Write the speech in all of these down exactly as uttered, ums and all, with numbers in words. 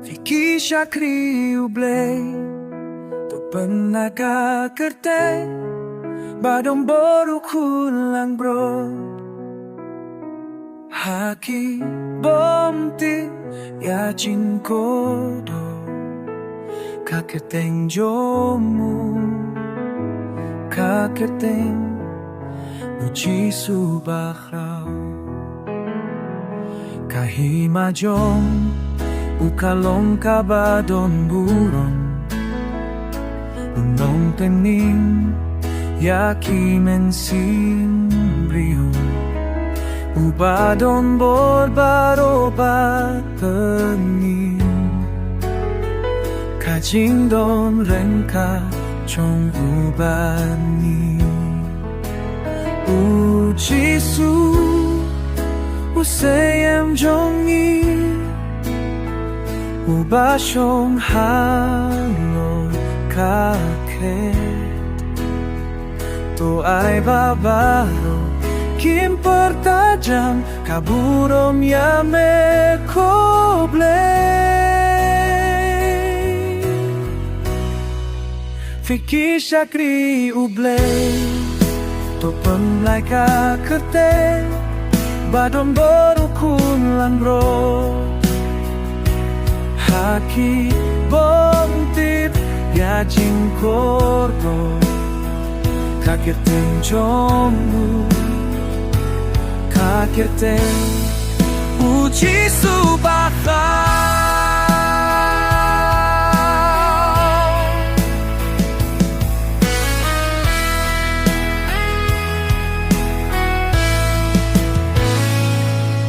Phi ki shakri U Blei, to pynlait ka kyrteng ba don bor u khun langbrot ha ki bym tip ïa jingkordor. Ka kyrteng jong u, ka kyrteng u Jisu bakhraw. Ka hima jong u ka long kaba don burom, u nongpynim ïa ki mynsiem briew, uba don bor baroh ba pynïeng. Ka jingdon ryngkat jong u bad ngi. U Jisu, u Syiem jong ngi, uba shong halor ka khet. To ai ba baroh kin pyrta jan ka burom ïa me, ko Blei. Phi ki shakri U Blei, to pynlait ka kyrteng ba don bor u khun langbrot ha ki bym tip ïa jingkordor. Ka kyrteng jong u, ka kyrteng u Jisu bakhraw.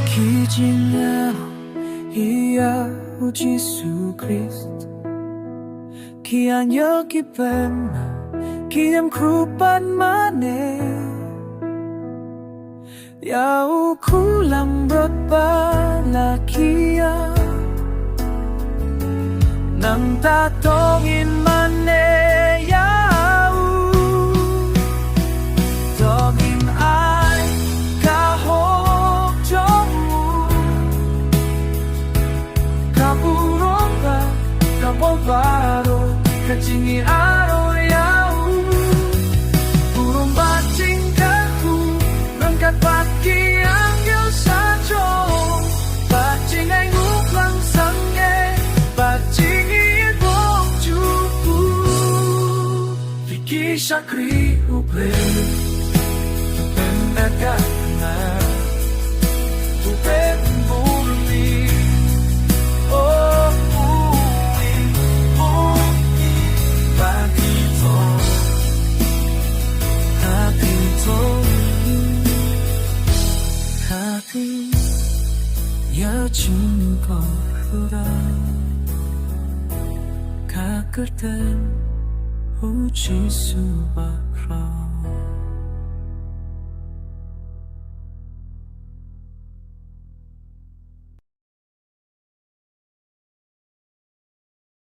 Ki jingïaroh ïa u Jisu Khrist, ki ain ïa ki pynban, ki ïam krup ban mane ïa u khun langbrot ba la kiar. Nangta to ngin mane ïa u, to ngin ai ka hok jong u. Ka burom bad ka bor baroh, ka jingïaroh ïa u. Burom bad jingkyrkhu ryngkat bad ki angel sha jrong, bad jingainguh lang sangeh bad jingïeit bok jong u. Phi ki shakri U Blei, pynlait ka kyrteng U Blei, u bun bun ni. O u i, u i, ba ki to, ba ki to, ba ki ïa jingkordor. Ka kyrteng u Jisu bakhraw.